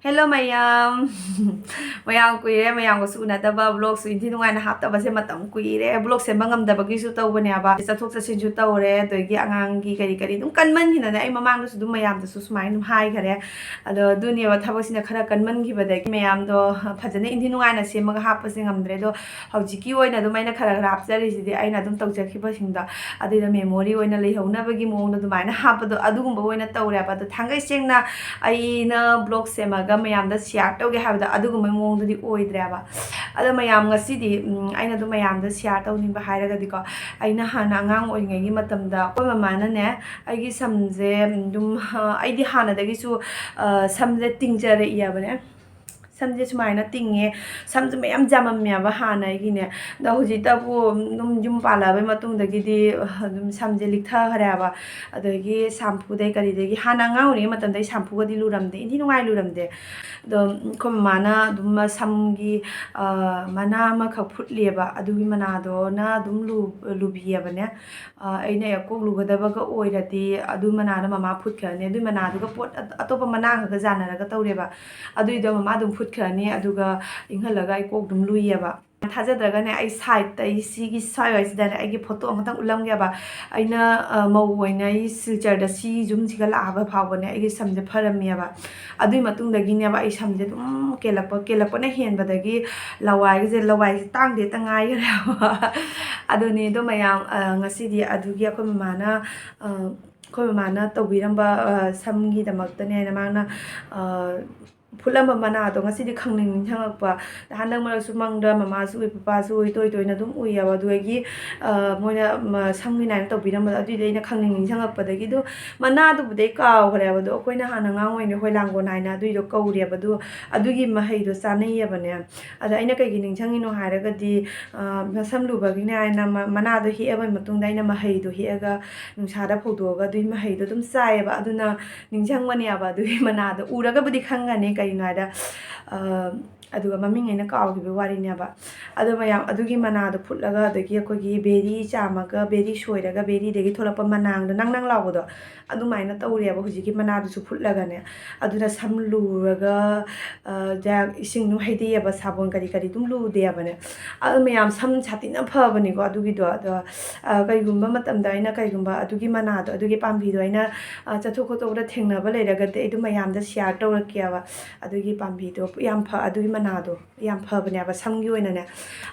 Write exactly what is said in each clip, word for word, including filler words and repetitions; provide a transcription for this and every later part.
Hello ꯃꯌꯥꯝ꯫ ꯃꯌꯥꯝ ꯀꯨꯏꯔꯦ, ꯃꯌꯥꯝꯒꯁꯨ ꯎꯅꯗꯕ, vlogꯁꯨ ꯏꯟꯊꯤ ꯅꯨꯡꯉꯥꯏꯅ ꯍꯥꯞꯇꯕꯁꯦ ꯃꯇꯝ ꯀꯨꯏꯔꯦ꯫ Vlog ꯁꯦꯝꯕ ꯉꯝꯗꯕꯒꯤꯁꯨ ꯇꯧꯕꯅꯦꯕ, ꯆꯠꯊꯣꯛ ꯆꯠꯁꯤꯟꯁꯨ ꯇꯧꯔꯦ, ꯑꯗꯒꯤ ꯑꯉꯥꯡꯒꯤ ꯀꯔꯤ ꯀꯔꯤ ꯑꯗꯨꯝ ꯀꯟꯃꯟꯈꯤꯗꯅ ꯑꯩ ꯃꯃꯥꯡꯗꯁꯨ ꯑꯗꯨꯝ ꯃꯌꯥꯝꯗꯁꯨ ꯁꯨꯃꯥꯏꯅ ꯑꯗꯨꯝ ꯍꯥꯏꯈꯔꯦ꯫ ꯑꯗꯣ ꯑꯗꯨꯅꯦꯕ, ꯊꯕꯛꯁꯤꯅ ꯈꯔ ꯀꯟꯃꯟꯈꯤꯕꯗꯒꯤ ꯃꯌꯥꯝꯗꯣ ꯐꯖꯅ ꯏꯟꯊꯤ ꯅꯨꯡꯉꯥꯏꯅ ꯁꯦꯝꯃꯒ ꯍꯥꯞꯄꯁꯦ ꯉꯝꯗ꯭ꯔꯦ꯫ ꯑꯗꯣ ꯍꯧꯖꯤꯛꯀꯤ ꯑꯣꯏꯅ ꯑꯗꯨꯝ ꯑꯩꯅ ꯈꯔ ꯈꯔ ꯍꯥꯞꯆꯔꯤꯁꯤꯗꯤ ꯑꯩꯅ ꯑꯗꯨꯝ ꯇꯧꯖꯈꯤꯕꯁꯤꯡꯗꯣ, ꯑꯗꯨꯏꯗ memory ꯑꯣꯏꯅ ꯂꯩꯍꯧꯅꯕꯒꯤ ꯃꯑꯣꯡꯗ ꯑꯗꯨꯃꯥꯏꯅ ꯍꯥꯞꯄꯗꯣ ꯑꯗꯨꯒꯨꯝꯕ ꯑꯣꯏꯅ ꯇꯧꯔꯦꯕ꯫ ꯑꯗꯣ ꯊꯥꯡꯒꯩ ꯁꯦꯡꯅ ꯑꯩꯅ vlog ꯁꯦꯝꯃꯒ ꯃꯌꯥꯝꯗ share ꯇꯧꯒꯦ ꯍꯥꯏꯕꯗꯣ ꯑꯗꯨꯒꯨꯝꯕ ꯃꯑꯣꯡꯗꯨꯗꯤ ꯑꯣꯏꯗ꯭ꯔꯦꯕ꯫ ꯑꯗꯣ ꯃꯌꯥꯝ ꯉꯁꯤꯗꯤ, ꯎꯝ, ꯑꯩꯅ ꯑꯗꯨꯝ ꯃꯌꯥꯝꯗ share ꯇꯧꯅꯤꯡꯕ ꯍꯥꯏꯔꯒꯗꯤꯀꯣ, ꯑꯩꯅ ꯍꯥꯟꯅ ꯑꯉꯥꯡ ꯑꯣꯏꯔꯤꯉꯩꯒꯤ ꯃꯇꯝꯗ ꯑꯩꯈꯣꯏ ꯃꯃꯥꯅꯅꯦ ꯑꯩꯒꯤ ꯁꯝꯁꯦ ꯑꯗꯨꯝ, ꯑꯩꯗꯤ ꯍꯥꯟꯅꯗꯒꯤꯁꯨ, ꯑ, ꯁꯝꯁꯦ ꯇꯤꯡꯖꯔꯛꯏꯕꯅꯦ꯫ ꯁꯝꯁꯦ ꯁꯨꯃꯥꯏꯅ ꯇꯤꯡꯉꯦ꯫ ꯁꯝꯁꯦ ꯃꯌꯥꯝ ꯌꯥꯝꯃꯝꯃꯦꯕ ꯍꯥꯟꯅ ꯑꯩꯒꯤꯅꯦ꯫ ꯑꯗꯣ ꯍꯧꯖꯤꯛꯇꯕꯨ ꯑꯗꯨꯝ ꯌꯨꯝ ꯄꯥꯜꯂꯛꯑꯕꯩ ꯃꯇꯨꯡꯗꯒꯤꯗꯤ ꯑꯗꯨꯝ ꯁꯝꯁꯦ ꯂꯤꯛꯊꯈ꯭ꯔꯦꯕ꯫ ꯑꯗꯒꯤ shampooꯗꯩ ꯀꯔꯤꯗꯒꯤ, ꯍꯥꯟꯅ ꯑꯉꯥꯡ ꯑꯣꯏꯔꯤꯉꯩ ꯃꯇꯝꯗ ꯑꯩ shampooꯒꯗꯤ ꯂꯨꯔꯝꯗꯦ, ꯏꯟꯊꯤ ꯅꯨꯡꯉꯥꯏ ꯂꯨꯔꯝꯗꯦ꯫ ꯑꯗꯣ ꯑꯩꯈꯣꯏ ꯃꯃꯥꯅ ꯑꯗꯨꯝ ꯁꯝꯒꯤ, ꯑ, ꯃꯅꯥ ꯑꯃꯈꯛ ꯐꯨꯠꯂꯦꯕ, ꯑꯗꯨꯒꯤ ꯃꯅꯥꯗꯣꯅ ꯑꯗꯨꯝ ꯂꯨ-, ꯂꯨꯕꯤꯌꯦꯕꯅꯦ꯫ ꯑ, ꯑꯩꯅ ꯀꯣꯛ ꯂꯨꯒꯗꯕꯒ ꯑꯣꯏꯔꯗꯤ ꯑꯗꯨ ꯃꯅꯥꯗꯣ ꯃꯃꯥ ꯐꯨꯠꯈ꯭ꯔꯅꯤ꯫ ꯑꯗꯨꯏ ꯃꯅꯥꯗꯨꯒ ꯄꯣꯠ ꯑꯇꯣꯞꯄ ꯃꯅꯥ ꯈꯔꯒ ꯌꯥꯟꯅꯔꯒ ꯇꯧꯔꯦꯕ꯫ ꯑꯗꯨꯏꯗꯣ ꯃꯃꯥ ꯑꯗꯨꯝ ꯐꯨꯠꯈ꯭ꯔꯅꯤ, ꯑꯗꯨꯒ ꯏꯪꯍꯜꯂꯒ ꯑꯩ ꯀꯣꯛ ꯑꯗꯨꯝ ꯂꯨꯏꯌꯦꯕ꯫ ꯊꯥꯖꯗ꯭ꯔꯒꯅꯦ, ꯑꯩ sideꯇ, ꯑꯩ ꯁꯤꯒꯤ ꯁ꯭ꯋꯥꯏꯋꯥꯏꯁꯤꯗꯅꯦ, ꯑꯩꯒꯤ photo ꯑꯃꯈꯛꯇꯪ ꯎꯠꯂꯝꯒꯦꯕ꯫ ꯑꯩꯅ, ꯑ, ꯃꯧ ꯑꯣꯏꯅ ꯑꯩ ꯁꯤꯜꯆꯔꯗ ꯁꯤ ꯌꯨꯝꯁꯤꯒ ꯂꯥꯛꯑꯕ ꯐꯥꯎꯕꯅꯦ, ꯑꯩꯒꯤ ꯁꯝꯁꯦ ꯐꯔꯝꯃꯦꯕ꯫ ꯑꯗꯨꯏ ꯃꯇꯨꯡꯗꯒꯤꯅꯦꯕ ꯑꯩ ꯁꯝꯁꯦ ꯑꯗꯨꯝ ꯀꯦꯜꯂꯛꯄ, ꯀꯦꯜꯂꯛꯄꯅ ꯍꯦꯟꯕꯗꯒꯤ ꯂꯋꯥꯏꯒꯁꯦ, ꯂꯋꯥꯏꯁꯦ ꯇꯥꯡꯗꯦ ꯍꯦꯛꯇ ꯉꯥꯏꯈ꯭ꯔꯦꯕ꯫ ꯑꯗꯨꯅꯦ꯫ ꯑꯗꯣ ꯃꯌꯥꯝ, ꯑ, ꯉꯁꯤꯗꯤ ꯑꯗꯨꯒꯤ ꯑꯩꯈꯣꯏ ꯃꯃꯥꯅ, ꯑ, ꯑꯩꯈꯣꯏ ꯃꯃꯥꯅ ꯇꯧꯕꯤꯔꯝꯕ, ꯑ, ꯁꯝꯒꯤꯗꯃꯛꯇꯅꯦꯅ ꯃꯥꯅ, ꯑ, ꯐꯨꯠꯂꯝꯕ ꯃꯅꯥꯗꯣ ꯉꯁꯤꯗꯤ ꯈꯪꯅꯤꯡ ꯅꯤꯡꯁꯤꯡꯉꯛꯄ꯫ ꯍꯟꯗꯛ ꯃꯔꯛꯁꯨ ꯃꯪꯗ ꯃꯃꯥꯁꯨ ꯎꯏ, ꯄꯄꯥꯁꯨ ꯎꯏ, ꯇꯣꯏ ꯇꯣꯏꯅ ꯑꯗꯨꯝ ꯎꯏꯌꯦꯕ꯫ ꯑꯗꯨꯗꯒꯤ, ꯑ, ꯃꯣꯏꯅ, ꯃ-, ꯁꯝꯒꯤ ꯅꯥꯏꯅ ꯇꯧꯕꯤꯔꯝꯕꯗꯣ, ꯑꯗꯨꯏꯗꯤ ꯑꯩꯅ ꯈꯪꯅꯤꯡ ꯅꯤꯡꯁꯤꯡꯉꯛꯄꯗꯒꯤ ꯑꯗꯨ ꯃꯅꯥꯗꯨꯕꯨꯗꯤ ꯑꯩ ꯀꯥꯎꯈ꯭ꯔꯦꯕ꯫ ꯑꯗꯣ ꯑꯩꯈꯣꯏꯅ ꯍꯥꯟꯅ ꯑꯉꯥꯡ ꯑꯣꯏꯔꯤꯉꯩ ꯍꯣꯏ ꯂꯥꯡꯒꯣꯜ ꯍꯥꯏꯅ ꯑꯗꯨꯏꯗꯣ ꯀꯧꯔꯦꯕ꯫ ꯑꯗꯨ, ꯑꯗꯨꯒꯤ ꯃꯍꯩꯗꯣ ꯆꯥꯅꯩꯌꯦꯕꯅꯦ꯫ ꯑꯗ ꯑꯩꯅ ꯀꯩꯒꯤ ꯅꯤꯡꯁꯤꯡꯉꯤꯅꯣ ꯍꯥꯏꯔꯒꯗꯤ, ꯑ, ꯃꯁꯝ ꯂꯨꯕꯒꯤꯅꯦ ꯍꯥꯏꯅ ꯃ-, ꯃꯅꯥꯗꯣ ꯍꯦꯛꯑꯕ ꯃꯇꯨꯡꯗ ꯑꯩꯅ ꯃꯍꯩꯗꯣ ꯍꯦꯛꯑꯒ ꯅꯨꯡꯁꯥꯗ ꯐꯧꯗꯣꯛꯑꯒ ꯑꯗꯨꯒꯤ ꯃꯍꯩꯗꯣ ꯑꯗꯨꯝ ꯆꯥꯏꯌꯦꯕ꯫ ꯑꯗꯨꯅ ꯅꯤꯡꯁꯤꯡꯕꯅꯦꯕ ꯑꯗꯨꯒꯤ ꯃꯅꯥꯗꯣ꯫ ꯎꯔꯒꯕꯨꯗꯤ ꯈꯪꯒꯅꯤ꯫ ꯀꯩꯅꯣ ꯍꯥꯏꯗ, ꯑ, ꯑꯗꯨꯒ ꯃꯃꯤꯡ ꯑꯩꯅ ꯀꯥꯎꯈꯤꯕꯒꯤ ꯋꯥꯔꯤꯅꯦꯕ꯫ ꯑꯗꯣ ꯃꯌꯥꯝ ꯑꯗꯨꯒꯤ ꯃꯅꯥꯗꯣ ꯐꯨꯠꯂꯒ, ꯑꯗꯒꯤ ꯑꯩꯈꯣꯏꯒꯤ ꯕꯦꯔꯤ ꯆꯥꯝꯃꯒ, ꯕꯦꯔꯤ ꯁꯣꯏꯔꯒ, ꯕꯦꯔꯤꯗꯒꯤ ꯊꯣꯛꯂꯛꯄ ꯃꯅꯥꯡꯗꯣ, ꯅꯪ ꯅꯪ ꯂꯥꯎꯕꯗꯣ, ꯑꯗꯨꯃꯥꯏꯅ ꯇꯧꯔꯦꯕ ꯍꯧꯖꯤꯛꯀꯤ ꯃꯅꯥꯗꯨꯁꯨ ꯐꯨꯠꯂꯒꯅꯦ꯫ ꯑꯗꯨꯅ ꯁꯝ ꯂꯨꯔꯒ, ꯑ, ꯏꯁꯤꯡ ꯑꯗꯨꯝ ꯍꯩꯗꯩꯑꯕ, ꯁꯥꯄꯣꯟ ꯀꯔꯤ ꯀꯔꯤ ꯑꯗꯨꯝ ꯂꯨꯗꯦꯕꯅꯦ꯫ ꯑꯗꯨ ꯃꯌꯥꯝ ꯁꯝ ꯁꯥꯊꯤꯅ ꯐꯕꯅꯤꯀꯣ ꯑꯗꯨꯒꯤꯗꯣ꯫ ꯑꯗꯣ, ꯑ, ꯀꯩꯒꯨꯝꯕ ꯃꯇꯝꯗ ꯑꯩꯅ ꯀꯩꯒꯨꯝꯕ ꯑꯗꯨꯒꯤ ꯃꯅꯥꯗꯣ, ꯑꯗꯨꯒꯤ ꯄꯥꯝꯕꯤꯗꯣ ꯑꯩꯅ, ꯑ, ꯆꯠꯊꯣꯛ ꯈꯣꯠꯇꯣꯛꯄꯗ ꯊꯦꯡꯅꯕ ꯂꯩꯔꯒꯗꯤ ꯑꯩ ꯑꯗꯨꯝ ꯃꯌꯥꯝꯗ ꯁꯤꯌꯥꯔ ꯇꯧꯔꯛꯀꯦꯕ꯫ ꯑꯗꯨꯒꯤ ꯄꯥꯝꯕꯤꯗꯣ ꯌꯥꯝ ꯐ-, ꯑꯗꯨꯒꯤ ꯃꯅꯥꯗꯣ ꯌꯥꯝ ꯐꯕꯅꯦꯕ ꯁꯝꯒꯤ ꯑꯣꯏꯅꯅꯦ꯫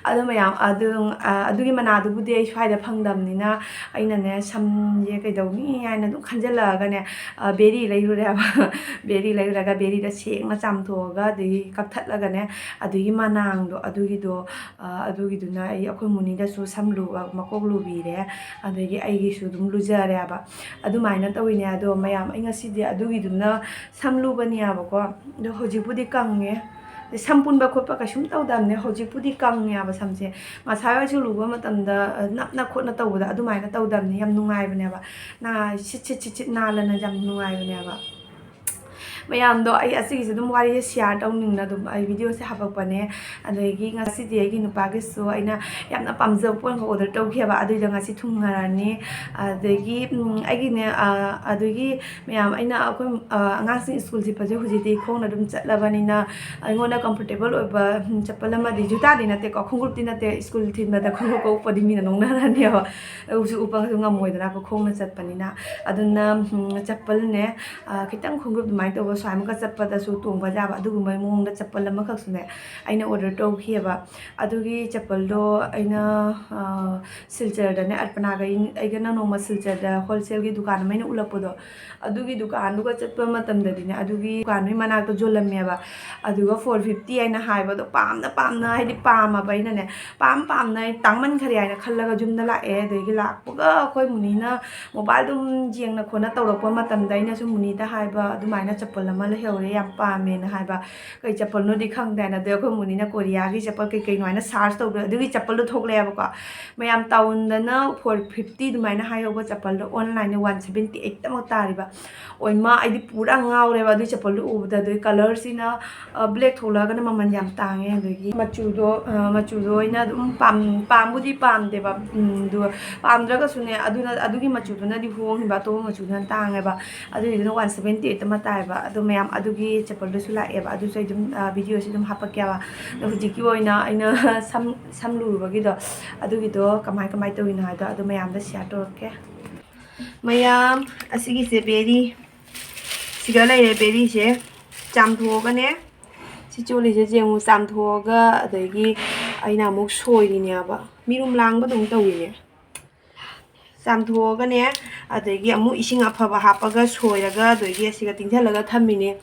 ꯑꯗꯨ ꯃꯌꯥꯝ ꯑꯗꯨ, ꯑ, ꯑꯗꯨꯒꯤ ꯃꯅꯥꯗꯨꯕꯨꯗꯤ ꯑꯩ ꯁ꯭ꯋꯥꯏꯗ ꯐꯪꯗꯕꯅꯤꯅ ꯑꯩꯅꯅꯦ ꯁꯝꯁꯦ ꯀꯩꯗꯧꯅꯤ ꯍꯥꯏꯅ ꯑꯗꯨꯝ ꯈꯟꯖꯜꯂꯛꯑꯒꯅꯦ, ꯑ, ꯕꯦꯔꯤ ꯂꯩꯔꯨꯔꯦꯕ꯫ ꯕꯦꯔꯤ ꯂꯩꯔꯨꯔꯒ ꯕꯦꯔꯤꯗ ꯁꯦꯡꯅ ꯆꯥꯝꯊꯣꯛꯑꯒ ꯑꯗꯒꯤ ꯀꯛꯊꯠꯂꯒꯅꯦ, ꯑꯗꯨꯒꯤ ꯃꯅꯥꯡꯗꯣ ꯑꯗꯨꯒꯤꯗꯣ, ꯑ, ꯑꯗꯨꯒꯤꯗꯨꯅ ꯑꯩ ꯑꯩꯈꯣꯏ ꯃꯨꯅꯤꯗꯁꯨ ꯁꯝ ꯂꯨꯕ ꯃꯀꯣꯛ ꯂꯨꯕꯤꯔꯦ, ꯑꯗꯒꯤ ꯑꯩꯒꯤꯁꯨ ꯑꯗꯨꯝ ꯂꯨꯖꯔꯦꯕ꯫ ꯑꯗꯨꯃꯥꯏꯅ ꯇꯧꯋꯤꯅꯦ꯫ ꯑꯗꯣ ꯃꯌꯥꯝ ꯑꯩ ꯉꯁꯤꯗꯤ ꯑꯗꯨꯒꯤꯗꯨꯅ ꯁꯝ ꯂꯨꯕꯅꯦꯕꯀꯣ꯫ ꯑꯗꯣ ꯍꯧꯖꯤꯛꯄꯨꯗꯤ ꯀꯪꯉꯦ꯫ ꯑꯗꯩ ꯁꯝ ꯄꯨꯟꯕ ꯈꯣꯠꯄ ꯀꯩꯁꯨꯝ ꯇꯧꯗꯕꯅꯦ꯫ ꯍꯧꯖꯤꯛꯄꯨꯗꯤ ꯀꯪꯉꯦꯕ ꯁꯝꯁꯦ꯫ ꯉꯁꯥꯏ ꯋꯥꯏꯁꯨ ꯂꯨꯕ ꯃꯇꯝꯗ, ꯑ, ꯅꯞꯅ ꯈꯣꯠꯅ ꯇꯧꯕꯗ ꯑꯗꯨꯃꯥꯏꯅ ꯇꯧꯗꯕꯅꯦ꯫ ꯌꯥꯝ ꯅꯨꯡꯉꯥꯏꯕꯅꯦꯕ꯫ ꯅꯥ-, ꯁꯤꯠ ꯁꯤꯠ ꯁꯤꯠ ꯁꯤꯠ ꯅꯥꯜꯂꯅ ꯌꯥꯝ ꯅꯨꯡꯉꯥꯏꯕꯅꯦꯕ꯫ ꯃꯌꯥꯝꯗꯣ ꯑꯩ ꯑꯁꯤꯒꯤꯁꯦ ꯑꯗꯨꯝ ꯋꯥꯔꯤꯁꯦ ꯁꯤꯌꯥꯔ ꯇꯧꯅꯤꯡꯅ ꯑꯗꯨꯝ ꯑꯩ ꯚꯤꯗꯤꯑꯣꯁꯦ ꯍꯥꯄꯛꯄꯅꯦ꯫ ꯑꯗꯒꯤ ꯉꯁꯤꯗꯤ ꯑꯩꯒꯤ ꯅꯨꯄꯥꯒꯤꯁꯨ ꯑꯩꯅ ꯌꯥꯝꯅ ꯄꯥꯝꯖꯕ ꯄꯣꯠ ꯑꯃꯈꯛ ꯑꯣꯔꯗꯔ ꯇꯧꯈꯤꯑꯕ꯫ ꯑꯗꯨꯏꯗꯣ ꯉꯁꯤ ꯊꯨꯡꯉꯔꯅꯤ꯫ ꯑꯗꯒꯤ, ꯎꯝ, ꯑꯩꯒꯤꯅꯦ, ꯑ, ꯑꯗꯨꯒꯤ ꯃꯌꯥꯝ ꯑꯩꯅ ꯑꯩꯈꯣꯏ, ꯑ, ꯑꯉꯥꯡꯁꯤꯡ ꯁ꯭ꯀꯨꯜ ꯆꯠꯄꯁꯦ ꯍꯧꯖꯤꯛꯇꯤ ꯈꯣꯡꯅ ꯑꯗꯨꯝ ꯆꯠꯂꯕꯅꯤꯅ ꯑꯩꯉꯣꯟꯗ ꯀꯝꯐꯣꯔꯇꯦꯕꯜ ꯑꯣꯏꯕ, ꯎꯝ, ꯆꯄꯜ ꯑꯃꯗꯤ, ꯖꯨꯇꯥꯗꯤ ꯅꯠꯇꯦꯀꯣ, ꯈꯣꯡꯎꯞꯇꯤ ꯅꯠꯇꯦ, ꯁ꯭ꯀꯨꯜ ꯊꯤꯟꯕꯗ ꯈꯣꯡꯎꯞ ꯎꯞꯄꯗꯤ ꯃꯤꯅ ꯅꯣꯛꯅꯔꯅꯦꯕ꯫ ꯎꯞꯁꯨ ꯎꯞꯄꯁꯨ ꯉꯝꯃꯣꯏꯗꯅꯀꯣ, ꯈꯣꯡꯅ ꯆꯠꯄꯅꯤꯅ꯫ ꯑꯗꯨꯅ, ꯎꯝ, ꯆꯄꯜꯅꯦ, ꯑ, ꯈꯤꯇꯪ ꯈꯣꯡꯎꯞ ꯑꯗꯨꯃꯥꯏꯅ ꯇꯧꯕ, ꯁ꯭ꯋꯥꯏꯃꯨꯛꯀ ꯆꯠꯄꯗꯁꯨ ꯇꯣꯡꯕ ꯌꯥꯕ ꯑꯗꯨꯒꯨꯝꯕꯒꯤ ꯃꯑꯣꯡꯗ ꯆꯄꯜ ꯑꯃꯈꯛꯁꯨꯅꯦ ꯑꯩꯅ ꯑꯣꯔꯗꯔ ꯇꯧꯈꯤꯑꯕ꯫ ꯑꯗꯨꯒꯤ ꯆꯄꯜꯗꯣ ꯑꯩꯅ, ꯑ, ꯁꯤꯜꯆꯔꯗꯅꯦ, ꯑꯔꯄꯅꯥꯒ ꯑꯩ-, ꯑꯩꯒꯅ ꯅꯣꯡꯃ ꯁꯤꯜꯆꯔꯗ ꯍꯣꯜꯁꯦꯜꯒꯤ ꯗꯨꯀꯥꯟ ꯑꯃ ꯑꯩꯅ ꯎꯠꯂꯛꯄꯗꯣ, ꯑꯗꯨꯒꯤ ꯗꯨꯀꯥꯟꯗꯨꯒ ꯆꯠꯄ ꯃꯇꯝꯗꯗꯤꯅꯦ, ꯑꯗꯨꯒꯤ ꯗꯨꯀꯥꯟꯗꯨꯒꯤ ꯃꯅꯥꯛꯇ ꯌꯣꯜꯂꯝꯃꯦꯕ꯫ ꯑꯗꯨꯒ four fifty ꯍꯥꯏꯅ ꯍꯥꯏꯕꯗꯣ, ꯄꯥꯝꯅ ꯄꯥꯝꯅ, ꯍꯥꯏꯗꯤ ꯄꯥꯝꯃꯕ ꯑꯩꯅꯅꯦ, ꯄꯥꯝ ꯄꯥꯝꯅ ꯑꯩ ꯇꯥꯡꯃꯟꯈꯔꯦ ꯍꯥꯏꯅ ꯈꯜꯂꯒ ꯌꯨꯝꯗ ꯂꯥꯛꯑꯦ꯫ ꯑꯗꯒꯤ ꯂꯥꯛꯄꯒ ꯑꯩꯈꯣꯏ ꯃꯨꯅꯤꯅ ꯃꯣꯕꯥꯏꯜ ꯑꯗꯨꯝ ꯌꯦꯡꯅ ꯈꯣꯠꯅ ꯇꯧꯔꯛꯄ ꯃꯇꯝꯗ ꯑꯩꯅꯁꯨ ꯃꯨꯅꯤꯗ ꯍꯥꯏꯕ, ꯑꯗꯨꯃꯥꯏꯅ ꯆꯄꯜ ꯑꯃ ꯂꯩꯍꯧꯔꯦ, ꯌꯥꯝ ꯄꯥꯝꯃꯦꯅ ꯍꯥꯏꯕ꯫ ꯀꯩ ꯆꯄꯜꯅꯣꯗꯤ ꯈꯪꯗꯦ ꯍꯥꯏꯅ, ꯑꯗꯩ ꯑꯩꯈꯣꯏ ꯃꯨꯅꯤꯅ ꯀꯣꯔꯤꯌꯥꯒꯤ ꯆꯄꯜ ꯀꯩ ꯀꯩꯅꯣ ꯍꯥꯏꯅ ꯁꯥꯔꯆ ꯇꯧꯕꯗ ꯑꯗꯨꯒꯤ ꯆꯄꯜꯗꯣ ꯊꯣꯛꯂꯛꯑꯦꯕꯀꯣ꯫ ꯃꯌꯥꯝ ꯇꯥꯎꯟꯗꯅ ꯐꯣꯔ ꯐꯤꯐꯇꯤ ꯑꯗꯨꯃꯥꯏꯅ ꯍꯥꯏꯍꯧꯕ ꯆꯄꯜꯗꯣ, ꯑꯣꯟꯂꯥꯏꯟꯗ ꯋꯥꯟ ꯁꯕꯦꯟꯇꯤ ꯑꯩꯠꯇꯃꯛ ꯇꯥꯔꯤꯕ꯫ ꯑꯣꯏꯃꯥ, ꯑꯩꯗꯤ ꯄꯨꯔꯥ ꯉꯥꯎꯔꯦꯕ ꯑꯗꯨꯒꯤ ꯆꯄꯜꯗꯣ ꯎꯕꯗ꯫ ꯑꯗꯨꯒꯤ ꯀꯂꯔꯁꯤꯅ, ꯑ, ꯕ꯭ꯂꯦꯛ ꯊꯣꯛꯂꯛꯑꯒꯅ ꯃꯃꯜ ꯌꯥꯝ ꯇꯥꯡꯉꯦ꯫ ꯑꯗꯒꯤ ꯃꯆꯨꯗꯣ, ꯑ, ꯃꯆꯨꯗꯣ ꯑꯩꯅ ꯑꯗꯨꯝ ꯄꯥꯝ-, ꯄꯥꯝꯕꯨꯗꯤ ꯄꯥꯝꯗꯦꯕ, ꯎꯝ, ꯑꯗꯨꯒ ꯄꯥꯝꯗ꯭ꯔꯒꯁꯨꯅꯦ, ꯑꯗꯨꯅ, ꯑꯗꯨꯒꯤ ꯃꯆꯨꯗꯨꯅꯗꯤ ꯍꯣꯡꯉꯤꯕ, ꯑꯇꯣꯞꯄ ꯃꯆꯨꯗꯨꯅ ꯇꯥꯡꯉꯦꯕ꯫ ꯑꯗꯨꯒꯤꯗꯨꯅ ꯋꯥꯟ ꯁꯕꯦꯟꯇꯤ ꯑꯩꯠꯇꯃꯛ ꯇꯥꯏꯌꯦꯕ꯫ ꯑꯗꯣ ꯃꯌꯥꯝ, ꯑꯗꯨꯒꯤ ꯆꯄꯜꯗꯨꯁꯨ ꯂꯥꯛꯑꯦꯕ, ꯑꯗꯨꯁꯨ ꯑꯩ ꯑꯗꯨꯝ, ꯑ, ꯚꯤꯗꯤꯑꯣꯁꯤ ꯑꯗꯨꯝ ꯍꯥꯞꯄꯛꯀꯦꯕ꯫ ꯑꯗꯣ ꯍꯧꯖꯤꯛꯀꯤ ꯑꯣꯏꯅ ꯑꯩꯅ ꯁꯝ, ꯁꯝ ꯂꯨꯔꯨꯕꯒꯤꯗꯣ, ꯑꯗꯨꯒꯤꯗꯣ ꯀꯃꯥꯏ ꯀꯃꯥꯏ ꯇꯧꯔꯤꯅꯣ ꯍꯥꯏꯗꯣ ꯑꯗꯨ ꯃꯌꯥꯝꯗ ꯁꯤꯌꯥꯔ ꯇꯧꯔꯛꯀꯦ꯫ ꯃꯌꯥꯝ, ꯑꯁꯤꯒꯤꯁꯦ ꯕꯦꯔꯤ, ꯁꯤꯗ ꯂꯩꯔꯦ ꯕꯦꯔꯤꯁꯦ꯫ ꯆꯥꯝꯊꯣꯛꯑꯒꯅꯦ, ꯁꯤ ꯆꯣꯠꯂꯤꯁꯦ ꯌꯦꯡꯉꯨ, ꯆꯥꯝꯊꯣꯛꯑꯒ ꯑꯗꯒꯤ ꯑꯩꯅ ꯑꯃꯨꯛ ꯁꯣꯏꯔꯤꯅꯦꯕ꯫ ꯃꯤꯔꯨꯝ ꯂꯥꯡꯕꯗꯧꯅ ꯇꯧꯋꯤꯅꯦ꯫ ꯆꯥꯝꯊꯣꯛꯑꯒꯅꯦ, ꯑꯗꯒꯤ ꯑꯃꯨꯛ ꯏꯁꯤꯡ ꯑꯐꯕ ꯍꯥꯞꯄꯒ ꯁꯣꯏꯔꯒ, ꯑꯗꯒꯤ ꯑꯁꯤꯒ ꯇꯤꯡꯁꯤꯜꯂꯒ ꯊꯝꯃꯤꯅꯦ꯫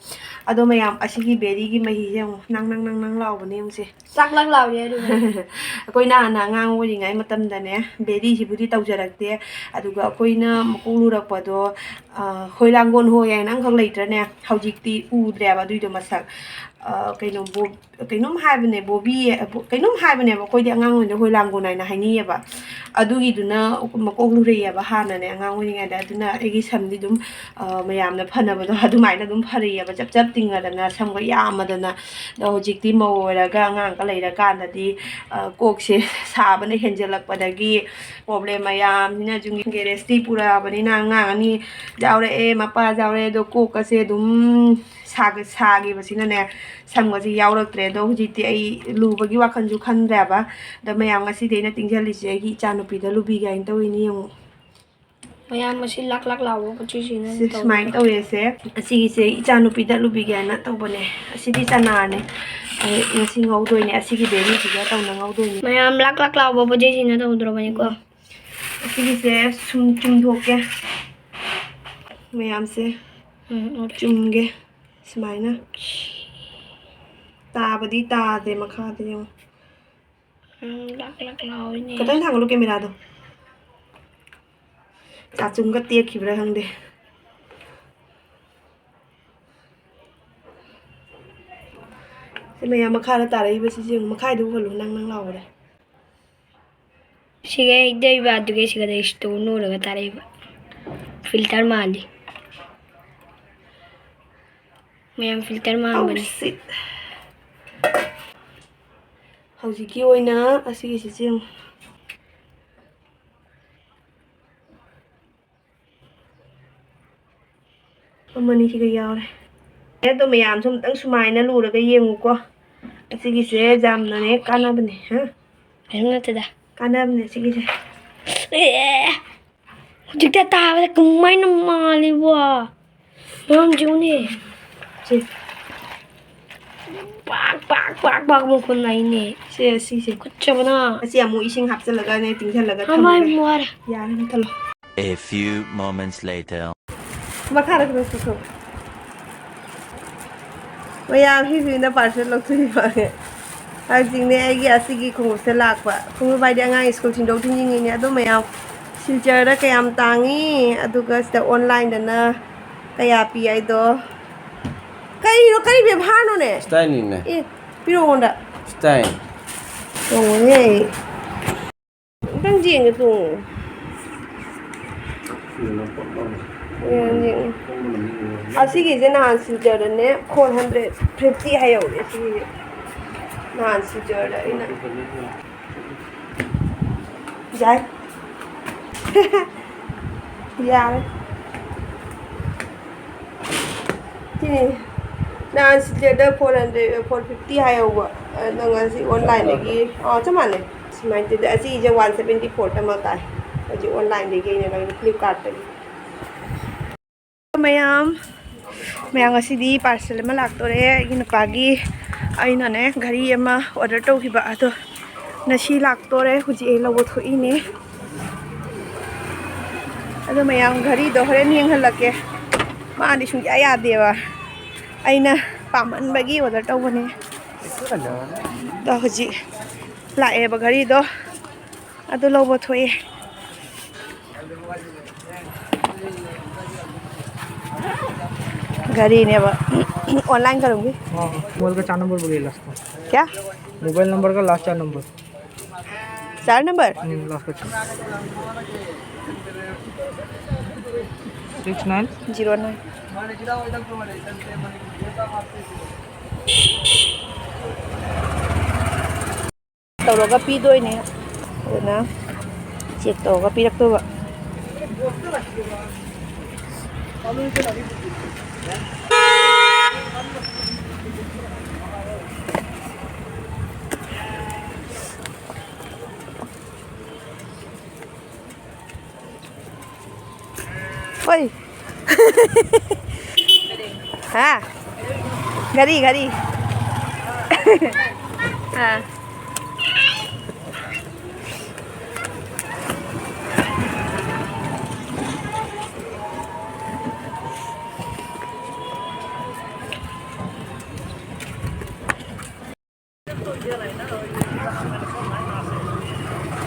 ꯑꯗꯣ ꯃꯌꯥꯝ, ꯑꯁꯤꯒꯤ ꯕꯦꯔꯤꯒꯤ ꯃꯍꯤꯁꯦ ꯌꯦꯡꯉꯨ, ꯅꯪ ꯅꯪ ꯅꯪ ꯅꯪ ꯂꯥꯎꯕꯅꯦ, ꯌꯦꯡꯉꯨꯁꯦ꯫ ꯆꯥꯛ ꯂꯥꯛ ꯂꯥꯎꯔꯦ ꯑꯗꯨꯒ꯫ ꯑꯩꯈꯣꯏꯅ ꯍꯥꯟꯅ ꯑꯉꯥꯡ ꯑꯣꯏꯔꯤꯉꯩ ꯃꯇꯝꯗꯅꯦ, ꯕꯦꯔꯤꯁꯤꯕꯨꯗꯤ ꯇꯧꯖꯔꯛꯇꯦ, ꯑꯗꯨꯒ ꯑꯩꯈꯣꯏꯅ ꯃꯀꯣꯛ ꯂꯨꯔꯛꯄꯗꯣ, ꯑ, ꯍꯣꯏ ꯂꯥꯡꯒꯣꯜ ꯍꯣꯏ ꯍꯥꯏꯅ ꯑꯃꯈꯛ ꯂꯩꯇ꯭ꯔꯅꯦ? ꯍꯧꯖꯤꯛꯇꯤ ꯎꯗ꯭ꯔꯦꯕ ꯑꯗꯨꯏꯗꯣ ꯃꯁꯛ꯫ ꯑ, ꯀꯩꯅꯣ, ꯕꯣ-, ꯀꯩꯅꯣꯝ ꯍꯥꯏꯕꯅꯦ, ꯕꯣꯕꯤ, ꯀꯩꯅꯣꯝ ꯍꯥꯏꯕꯅꯦꯕ, ꯑꯩꯈꯣꯏꯗꯤ ꯑꯉꯥꯡ ꯑꯣꯏꯔꯤꯉꯩꯗ ꯍꯣꯏ ꯂꯥꯡꯒꯣꯜ ꯍꯥꯏꯅ ꯍꯥꯏꯅꯩꯌꯦꯕ꯫ ꯑꯗꯨꯒꯤꯗꯨꯅ ꯃꯀꯣꯛ ꯂꯨꯔꯛꯑꯦꯕ ꯍꯥꯟꯅꯅꯦ, ꯑꯉꯥꯡ ꯑꯣꯏꯔꯤꯉꯩꯗ꯫ ꯑꯗꯨꯅ ꯑꯩꯒꯤ ꯁꯝꯗꯤ ꯑꯗꯨꯝ, ꯑ, ꯃꯌꯥꯝꯅ ꯐꯅꯕꯗꯣ ꯑꯗꯨꯃꯥꯏꯅ ꯑꯗꯨꯝ ꯐꯔꯛꯑꯦꯕ, ꯆꯞ ꯆꯞ ꯇꯤꯡꯉꯗꯅ, ꯁꯝꯒ ꯌꯥꯝꯃꯗꯅ꯫ ꯑꯗꯣ ꯍꯧꯖꯤꯛꯇꯤ ꯃꯧ ꯑꯣꯏꯔꯒ ꯑꯉꯥꯡꯒ ꯂꯩꯔꯀꯥꯟꯗꯗꯤ, ꯑ, ꯀꯣꯛꯁꯦ ꯁꯥꯕꯅ ꯍꯦꯟꯖꯜꯂꯛꯄꯗꯒꯤ ꯄ꯭ꯔꯣꯕ꯭ꯂꯦꯝ ꯃꯌꯥꯝꯁꯤꯅ ꯌꯨꯝꯒꯤ ꯒꯦꯔꯦꯖꯇꯤ ꯄꯨꯔꯛꯑꯕꯅꯤꯅ, ꯑꯉꯥꯡ ꯑꯅꯤ ꯌꯥꯎꯔꯛꯑꯦ, ꯃꯄꯥ ꯌꯥꯎꯔꯛꯑꯦ, ꯑꯗꯣ ꯀꯣꯛꯀꯁꯦ ꯑꯗꯨꯝ ꯁꯥꯒ-, ꯁꯥꯈꯤꯕꯁꯤꯅꯅꯦ, ꯁꯝꯒꯁꯦ ꯌꯥꯎꯔꯛꯇ꯭ꯔꯦ꯫ ꯑꯗꯣ ꯍꯧꯖꯤꯛꯇꯤ ꯑꯩ ꯂꯨꯕꯒꯤ ꯋꯥꯈꯜꯁꯨ ꯈꯟꯗ꯭ꯔꯦꯕ꯫ ꯑꯗꯣ ꯃꯌꯥꯝ, ꯉꯁꯤꯗꯤ ꯑꯩꯅ ꯇꯤꯡꯁꯤꯜꯂꯤꯁꯦ ꯑꯩꯒꯤ ꯏꯆꯥ ꯅꯨꯄꯤꯗ ꯂꯨꯕꯤꯒꯦ ꯍꯥꯏꯅ ꯇꯧꯔꯤꯅꯤ꯫ ꯌꯦꯡꯉꯨ꯫ ꯃꯌꯥꯝ, ꯃꯁꯤ ꯂꯥꯛ ꯂꯥꯛ ꯂꯥꯎꯕ ꯄꯣꯠ ꯆꯩꯁꯤꯅ ꯁꯤ ꯇꯧꯔꯤꯕ꯫ ꯁꯨꯃꯥꯏꯅ ꯇꯧꯔꯦꯁꯦ꯫ ꯑꯁꯤꯒꯤꯁꯦ ꯏꯆꯥ ꯅꯨꯄꯤꯗ ꯂꯨꯕꯤꯒꯦ ꯍꯥꯏꯅ ꯇꯧꯕꯅꯦ꯫ ꯑꯁꯤꯗꯤ ꯆꯅꯥꯅꯦ꯫ ꯑꯩ ꯉꯁꯤ ꯉꯧꯗꯣꯏꯅꯦ꯫ ꯑꯁꯤꯒꯤ ꯕꯦꯔꯤꯁꯤꯒ ꯇꯧꯅ ꯉꯧꯗꯣꯏꯅꯦ꯫ ꯃꯌꯥꯝ, ꯂꯥꯛ ꯂꯥꯛ ꯂꯥꯎꯕ ꯄꯣꯠ ꯆꯩꯁꯤꯅ ꯇꯧꯗ꯭ꯔꯣꯕꯅꯤꯀꯣ꯫ ꯎꯝ꯫ ꯑꯁꯤꯒꯤꯁꯦ ꯁꯨꯝ ꯆꯨꯝꯊꯣꯛꯀꯦ꯫ ꯃꯌꯥꯝꯁꯦ ꯎꯝ, ꯑꯣꯀꯦ꯫ ꯆꯨꯝꯒꯦ꯫ ꯁꯨꯃꯥꯏꯅ꯫ ꯇꯥꯕꯗꯤ ꯇꯥꯗꯦ ꯃꯈꯥꯗ ꯌꯦꯡꯉꯣ꯫ ꯎꯝ, ꯂꯥꯛ ꯂꯥꯛ ꯂꯥꯎꯏꯅꯦ꯫ ꯈꯤꯇꯪ ꯊꯥꯡꯒꯠꯂꯨ ꯀꯦꯃꯦꯔꯥꯗꯣ꯫ ꯆꯥꯆꯨꯝꯒ ꯇꯦꯛꯈꯤꯕ꯭ꯔꯥ ꯈꯪꯗꯦ꯫ ꯁꯤ ꯃꯌꯥꯝ ꯃꯈꯥꯗ ꯇꯥꯔꯛꯏꯕꯁꯤꯁꯨ ꯌꯦꯡꯉꯨ, ꯃꯈꯥꯏꯗꯨ ꯎꯍꯜꯂꯨ, ꯅꯪ ꯅꯪ ꯂꯥꯎꯕꯗ꯫ ꯁꯤꯒ ꯍꯦꯛꯇ ꯏꯕ ꯑꯗꯨꯒ ꯁꯤꯒꯗ ꯏꯁꯇꯣꯟ ꯎꯔꯒ ꯇꯥꯔꯛꯏꯕ꯫ ꯐꯤꯜꯇꯔ ꯃꯥꯜꯂꯤ꯫ ꯃꯌꯥꯝ ꯐꯤꯜꯇꯔ ꯃꯥꯟꯕꯅꯤ꯫ Oh, shit. ꯍꯧꯖꯤꯛꯀꯤ ꯑꯣꯏꯅ ꯑꯁꯤꯒꯤꯁꯤ ꯌꯦꯡꯉꯨ꯫ ꯑꯃꯅꯤ ꯁꯤꯒ ꯌꯥꯎꯔꯦ꯫ ꯑꯗꯣ ꯃꯌꯥꯝꯁꯨ ꯑꯝꯇꯪ ꯁꯨꯃꯥꯏꯅ ꯂꯨꯔꯒ ꯌꯦꯡꯉꯨꯀꯣ꯫ ꯑꯁꯤꯒꯤꯁꯦ ꯌꯥꯝꯅꯅꯦ ꯀꯥꯟꯅꯕꯅꯦ, ꯍꯥ? ꯀꯩꯝ ꯅꯠꯇꯦꯗ꯫ ꯀꯥꯟꯅꯕꯅꯦ ꯁꯤꯒꯤꯁꯦ꯫ ꯑꯦ! ꯍꯧꯖꯤꯛꯇ ꯇꯥꯕꯗ ꯀꯃꯥꯏꯅ ꯃꯥꯜꯂꯤꯕꯣ? ꯃꯔꯝ ꯆꯤꯡꯉꯨꯅꯦ꯫ ꯁꯤ꯫ ꯄꯥꯛ, ꯄꯥꯛ, ꯄꯥꯛ, ꯄꯥꯛ ꯃꯈꯣꯟ ꯂꯥꯛꯏꯅꯦ꯫ ꯁꯦ, ꯁꯤꯁꯦ꯫ ꯀꯨꯠꯆꯕꯅ꯫ ꯑꯁꯤ ꯑꯃꯨꯛ ꯏꯁꯤꯡ ꯍꯥꯞꯆꯤꯜꯂꯒꯅꯦ, ꯇꯤꯡꯁꯤꯜꯂꯒ ꯑꯃꯥꯏ ꯊꯝꯃꯒ꯫ ꯋꯥꯔꯦ꯫ ꯌꯥꯔꯦ, ꯃꯨꯊꯠꯂꯣ꯫ A few moments later. ꯃꯈꯥꯗ ꯈꯤꯇꯪ ꯆꯠꯊꯣꯛ꯫ ꯃꯌꯥꯝ ꯁꯤꯁꯤꯅ parcel ꯂꯧꯊꯣꯛꯏꯕ꯫ ꯍꯧꯖꯤꯛꯅꯦ ꯑꯩꯒꯤ ꯑꯁꯤꯒꯤ ꯈꯣꯡꯎꯞꯁꯦ ꯂꯥꯛꯄ꯫ ꯈꯣꯡꯎꯞ ꯍꯥꯏꯗꯤ ꯑꯉꯥꯡ ꯁ꯭ꯀꯨꯜ ꯊꯤꯟꯗꯣꯛ ꯊꯤꯟꯖꯤꯟꯒꯤꯅꯤ꯫ ꯑꯗꯣ ꯃꯌꯥꯝ ꯁꯤꯜꯆꯔꯗ ꯀꯌꯥꯝ ꯇꯥꯡꯉꯤ, ꯑꯗꯨꯒ ꯁꯤꯗ ꯑꯣꯟꯂꯥꯏꯟꯗꯅ ꯀꯌꯥ ꯄꯤ ꯍꯥꯏꯗꯣ꯫ ꯀꯔꯤꯅꯣ? ꯀꯔꯤ ꯕꯦꯕꯥꯔꯅꯣꯅꯦ? ꯁ꯭ꯇꯥꯏꯜꯅꯤꯅꯦ꯫ ꯑꯦ, ꯄꯤꯔꯛꯑꯣ ꯑꯩꯉꯣꯟꯗ꯫ ꯁ꯭ꯇꯥꯏꯜ꯫ ꯇꯣꯡꯉꯣꯍꯦ꯫ ꯑꯝꯇꯪ ꯌꯦꯡꯒꯦ, ꯇꯣꯡꯉꯣ꯫ ꯌꯦꯡꯉꯣ, ꯌꯦꯡꯉꯣ꯫ ꯑꯁꯤꯒꯤꯁꯦ ꯅꯍꯥꯟ ꯁꯤꯜꯆꯔꯗꯅꯦ, four hundred fifty ꯍꯥꯏꯍꯧꯔꯦ ꯁꯤꯒꯤꯁꯦ꯫ ꯅꯍꯥꯟ ꯁꯤꯜꯆꯔꯗ ꯑꯩꯅ ꯌꯥꯏ꯫ ꯌꯥꯔꯦ꯫ ꯁꯤꯅꯤ꯫ ꯅꯍꯥꯟ ꯁꯤꯗ four hundred, four fifty ꯍꯥꯏꯍꯧꯕ꯫ ꯑꯗꯣ ꯉꯁꯤ ꯑꯣꯟꯂꯥꯏꯟꯗꯒꯤ, ꯑꯥ, ꯆꯞ ꯃꯥꯟꯅꯩ꯫ ꯁꯨꯃꯥꯏꯅ ꯇꯧꯗꯦ꯫ ꯑꯁꯤꯁꯦ one seventy four ꯇꯃꯛ ꯇꯥꯏ꯫ ꯍꯧꯖꯤꯛ ꯑꯣꯟꯂꯥꯏꯟꯗꯒꯤ ꯑꯩꯅ ꯂꯧꯔꯤꯕ, ꯐ꯭ꯂꯤꯞꯀꯥꯔꯠꯇꯒꯤ꯫ ꯃꯌꯥꯝ, ꯃꯌꯥꯝ, ꯉꯁꯤꯗꯤ parcel ꯑꯃ ꯂꯥꯛꯇꯣꯔꯦ ꯑꯩꯒꯤ ꯅꯨꯄꯥꯒꯤ꯫ ꯑꯩꯅꯅꯦ ꯘꯔꯤ ꯑꯃ order ꯇꯧꯈꯤꯕ, ꯑꯗꯣ ꯉꯁꯤ ꯂꯥꯛꯇꯣꯔꯦ꯫ ꯍꯧꯖꯤꯛ ꯑꯩ ꯂꯧꯕ ꯊꯣꯛꯏꯅꯦ꯫ ꯑꯗꯣ ꯃꯌꯥꯝ, ꯘꯔꯤꯗꯣ ꯍꯣꯔꯦꯟ ꯌꯦꯡꯍꯜꯂꯛꯀꯦ꯫ ꯃꯥꯗꯤ ꯁꯨꯡꯌꯥ ꯌꯥꯗꯦꯕ꯫ ꯑꯩꯅ ꯄꯥꯝꯃꯟꯕꯒꯤ order ꯇꯧꯕꯅꯦ꯫ ꯑꯗꯣ ꯍꯧꯖꯤꯛ ꯂꯥꯛꯑꯦꯕ ꯘꯔꯤꯗꯣ꯫ ꯑꯗꯨ ꯂꯧꯕ ꯊꯣꯛꯑꯦ꯫ ꯘꯔꯤꯅꯦꯕ꯫ ऑनलाइन करूँगी। हाँ, मोबाइल का चार नंबर बोलिए लास्ट का। क्या? मोबाइल नंबर का लास्ट चार नंबर। चार नंबर? हम्म, लास्ट का चार। Six nine. Zero nine. ꯇꯧꯔꯒ ꯄꯤꯗꯣꯏꯅꯦ꯫ ꯑꯗꯨꯅ ꯆꯦꯛ ꯇꯧꯔꯒ ꯄꯤꯔꯛꯇꯣꯏꯕ꯫ ओए। हाँ। घड़ी, घड़ी। हाँ।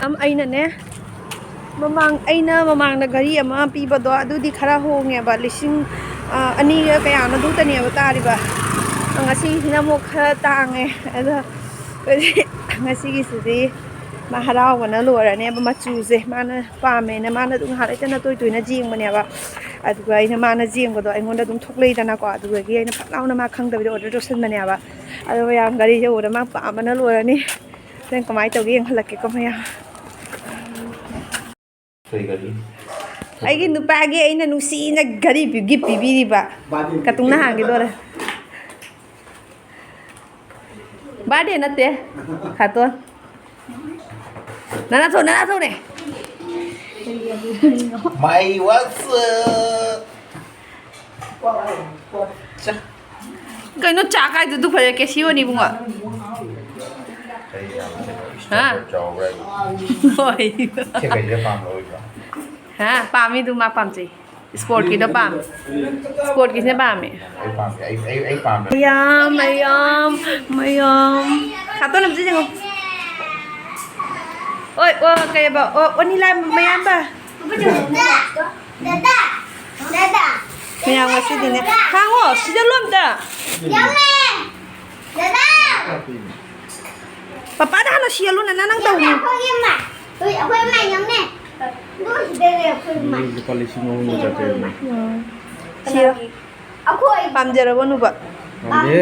ꯑꯝ, ꯑꯩꯅꯅꯦ, ꯃꯃꯥꯡ, ꯑꯩꯅ ꯃꯃꯥꯡꯗ ꯘꯔꯤ ꯑꯃ ꯄꯤꯕꯗꯣ, ꯑꯗꯨꯗꯤ ꯈꯔ ꯍꯣꯡꯉꯦꯕ, ꯂꯤꯁꯤꯡ, ꯑ, ꯑꯅꯤꯒ ꯀꯌꯥꯅꯣ ꯑꯗꯨ ꯈꯛꯇꯅꯦꯕ ꯇꯥꯔꯤꯕ꯫ ꯉꯁꯤꯁꯤꯅ ꯑꯃꯨꯛ ꯈꯔ ꯇꯥꯡꯉꯦ꯫ ꯑꯗꯣ ꯑꯩꯈꯣꯏꯗꯤ ꯉꯁꯤꯒꯤꯁꯤꯗꯤ ꯃꯥ ꯍꯔꯥꯎꯕꯅ ꯂꯣꯏꯔꯅꯦꯕ, ꯃꯆꯨꯁꯦ ꯃꯥꯅ ꯄꯥꯝꯃꯦꯅ꯫ ꯃꯥꯅ ꯑꯗꯨꯝ ꯉꯥꯏꯍꯥꯛ ꯂꯩꯇꯅ ꯇꯣꯏ ꯇꯣꯏꯅ ꯌꯦꯡꯕꯅꯦꯕ꯫ ꯑꯗꯨꯒ ꯑꯩꯅ, ꯃꯥꯅ ꯌꯦꯡꯕꯗꯣ ꯑꯩꯉꯣꯟꯗ ꯑꯗꯨꯝ ꯊꯣꯛꯂꯛꯏꯗꯅꯀꯣ, ꯑꯗꯨꯗꯒꯤ ꯑꯩꯅ ꯐꯠ ꯂꯥꯎꯅ ꯃꯥ ꯈꯪꯗꯕꯤꯗ ꯑꯣꯔꯗꯔ ꯇꯧꯁꯟꯕꯅꯦꯕ꯫ ꯑꯗꯣ ꯃꯌꯥꯝ ꯘꯔꯤꯁꯦ ꯎꯕꯗ ꯃꯥ ꯄꯥꯝꯕꯅ ꯂꯣꯏꯔꯅꯤ꯫ ꯍꯣꯔꯦꯟ ꯀꯃꯥꯏꯅ ꯇꯧꯒꯦ ꯌꯦꯡꯍꯜꯂꯛꯀꯦꯀꯣ ꯃꯌꯥꯝ꯫ ꯑꯩꯒꯤ ꯅꯨꯄꯥꯒꯤ ꯑꯩꯅ ꯅꯨꯡꯁꯤꯅ ꯘꯔꯤ ꯄꯤ-, ꯒꯤꯐ ꯄꯤꯕꯤꯔꯤꯕ꯫ ꯀꯇꯨꯡꯅ ꯍꯥꯡꯈꯤꯗꯣꯔꯦ꯫ ꯕꯥꯔꯗꯦ ꯅꯠꯇꯦ, ꯈꯥꯇꯣꯟ꯫ ꯅꯅꯥ ꯊꯣ, ꯅꯅꯥ ꯊꯣꯅꯦ꯫ My what's up? ꯆꯥ꯫ ꯀꯩꯅꯣ ꯆꯥ ꯀꯥꯏꯗꯨ? ꯗꯨ ꯐꯖꯩ, ꯀꯦꯁꯤ ꯑꯣꯏꯅꯤ ꯏꯕꯨꯡꯉꯣ꯫ ꯀꯩ ꯌꯥꯝ ꯍꯥ? ꯆꯥꯎꯕ꯭ꯔꯥ ꯍꯥꯏꯕ? ꯍꯣꯏ꯫ ꯁꯤ ꯀꯩꯗ ꯄꯥꯝꯕ ꯑꯣꯏꯕ? ꯍꯥ? ꯄꯥꯝꯃꯤꯗꯨ ꯃꯥ ꯄꯥꯝꯖꯩ꯫ ꯏꯁꯄꯣꯔꯠꯀꯤꯗꯣ ꯄꯥꯝꯃꯦ꯫ ꯏꯁꯄꯣꯔꯠꯀꯤꯁꯤꯅ ꯄꯥꯝꯃꯦ꯫ ꯑꯩ ꯄꯥꯝꯗꯦ꯫ ꯑꯩ, ꯑꯩ, ꯑꯩ ꯄꯥꯝꯗꯦ꯫ ꯃꯌꯥꯝ, ꯃꯌꯥꯝ, ꯃꯌꯥꯝ꯫ ꯈꯥꯇꯣꯟ ꯑꯝꯇ ꯌꯦꯡꯉꯣ꯫ ꯑꯣꯏ, ꯑꯣ, ꯀꯩꯕ? ꯑꯣ, ꯑꯣꯅꯤꯂꯥ ꯃꯌꯥꯝꯕ꯫ ꯗꯥꯗꯥ, ꯗꯥꯗꯥ, ꯗꯥꯗꯥ꯫ ꯃꯌꯥꯝ ꯉꯁꯤꯗꯤꯅꯦ꯫ ꯍꯥꯡꯉꯣ, ꯁꯤꯗ ꯂꯣꯝꯗ꯫ ꯌꯥꯎꯔꯦ꯫ ꯗꯗꯥ꯫ ꯄꯄꯥꯗ ꯍꯥꯟꯅ ꯁꯤꯍꯜꯂꯨ, ꯅꯅꯥ ꯅꯪ ꯇꯧꯅꯨ꯫ ꯑꯩꯈꯣꯏꯒꯤ ꯃꯥꯏ꯫ ꯑꯩꯈꯣꯏ ꯃꯥꯏ ꯌꯥꯎꯅꯦ꯫ ꯑꯗꯨ ꯁꯤꯗꯅꯦ ꯑꯩꯈꯣꯏ ꯃꯥꯏ꯫ ꯃꯤ ꯂꯨꯄꯥ ꯂꯤꯁꯤꯡ ꯑꯍꯨꯝꯒ ꯆꯥꯇ꯭ꯔꯦꯠꯅꯦ꯫ ꯎꯝ꯫ ꯁꯤꯔꯣ꯫ ꯑꯩꯈꯣꯏ ꯄꯥꯝꯖꯔꯕꯣ, ꯅꯨꯕ? ꯄꯥꯝꯗꯦ꯫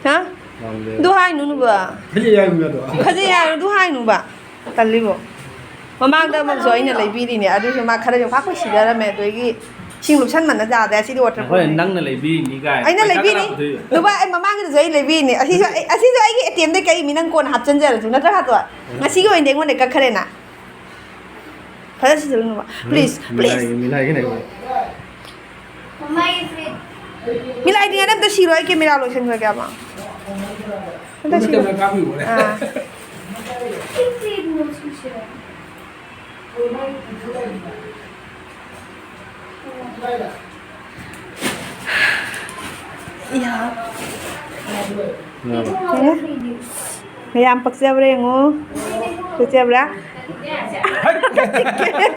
ꯍꯥ? ꯄꯥꯝꯗꯦ꯫ ꯑꯗꯨ ꯍꯥꯏꯅꯨ, ꯅꯨꯕ꯫ ꯐꯖꯩ ꯍꯥꯏꯕꯅꯦ ꯑꯗꯣ꯫ ꯐꯖꯩ ꯍꯥꯏꯔꯣ, ꯑꯗꯨ ꯍꯥꯏꯅꯨꯕ꯫ ꯇꯜꯂꯤꯕꯣ꯫ ꯃꯃꯥꯡꯗ ꯑꯃꯨꯛꯁꯨ ꯑꯩꯅ ꯂꯩꯕꯤꯔꯤꯅꯦ, ꯑꯗꯨꯁꯨ ꯃꯥ ꯈꯔ ꯌꯣꯝꯄꯥꯛ ꯀꯣꯏ ꯁꯤꯗꯔꯝꯃꯦ, ꯑꯗꯨꯗꯒꯤ ꯏꯁꯤꯡ ꯂꯨꯞꯁꯟꯕꯅ ꯌꯥꯗ꯭ꯔꯦ, ꯑꯁꯤꯗꯤ waterproof ꯍꯣꯏ, ꯅꯦ꯫ ꯅꯪꯅ ꯂꯩꯕꯤꯔꯤꯅꯤ ꯀꯥꯏꯅ꯫ ꯑꯩꯅ ꯄꯩꯁꯥ ꯂꯩꯕꯤꯔꯤ꯫ ꯀꯅꯥ ꯄꯨꯊꯣꯛꯏꯕ? ꯅꯨꯄꯥ, ꯑꯩ ꯃꯃꯥꯡꯒꯤꯗꯨꯁꯨ ꯑꯩ ꯂꯩꯕꯤꯔꯤꯅꯦ꯫ ꯑꯁꯤꯁꯨ ꯑꯩ, ꯑꯁꯤꯁꯨ ꯑꯩꯒꯤ ꯑꯦ ꯇꯤ ꯑꯦꯝꯗꯩ ꯀꯛꯏ ꯃꯤ, ꯅꯪ ꯀꯣꯟꯅ ꯍꯥꯞꯆꯤꯟꯖꯔꯁꯨ ꯅꯠꯇ꯭ꯔꯥ, ꯍꯥꯇꯣ? ꯉꯁꯤꯒꯤ ꯑꯣꯏꯅꯗꯤ ꯑꯩꯉꯣꯟꯗ ꯀꯛꯈ꯭ꯔꯦꯅ꯫ ꯐꯖꯅ ꯁꯤꯖꯤꯜꯂꯨ ꯅꯨꯄꯥ꯫ Please, please꯫ ꯃꯤꯂꯥꯏ, ꯃꯤꯂꯥꯏꯒꯤ ꯂꯩꯕ꯫ ꯃꯃꯥꯏꯒꯤ ꯐꯨꯔꯤꯠ꯫ ꯃꯤꯂꯥꯏꯗ꯭ꯔꯤꯉꯩꯗ ꯑꯝꯇ ꯁꯤꯔꯣ, ꯑꯩ camera ꯂꯣꯏꯁꯟꯈ꯭ꯔꯒꯦ ꯑꯃ꯫ ꯑꯝꯇ ꯁꯤꯔꯣ꯫ ꯑꯥ꯫ ꯁꯤ ꯐꯨꯔꯤꯠ ꯃꯆꯨꯁꯦ꯫ ꯏꯌꯥ꯫ ꯌꯥꯔꯕꯣ? ꯌꯦꯡꯉꯣ꯫ ꯃꯌꯥꯝ ꯄꯛꯆꯕ꯭ꯔꯥ ꯌꯦꯡꯉꯣ꯫ ꯄꯛꯆꯕ꯭ꯔꯥ?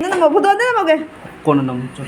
ꯅꯪ ꯅꯝꯃꯣ, photo ꯑꯝꯇ ꯅꯝꯍꯧꯒꯦ꯫ ꯀꯣꯟꯅ ꯅꯝꯃꯨ, ꯆꯣ꯫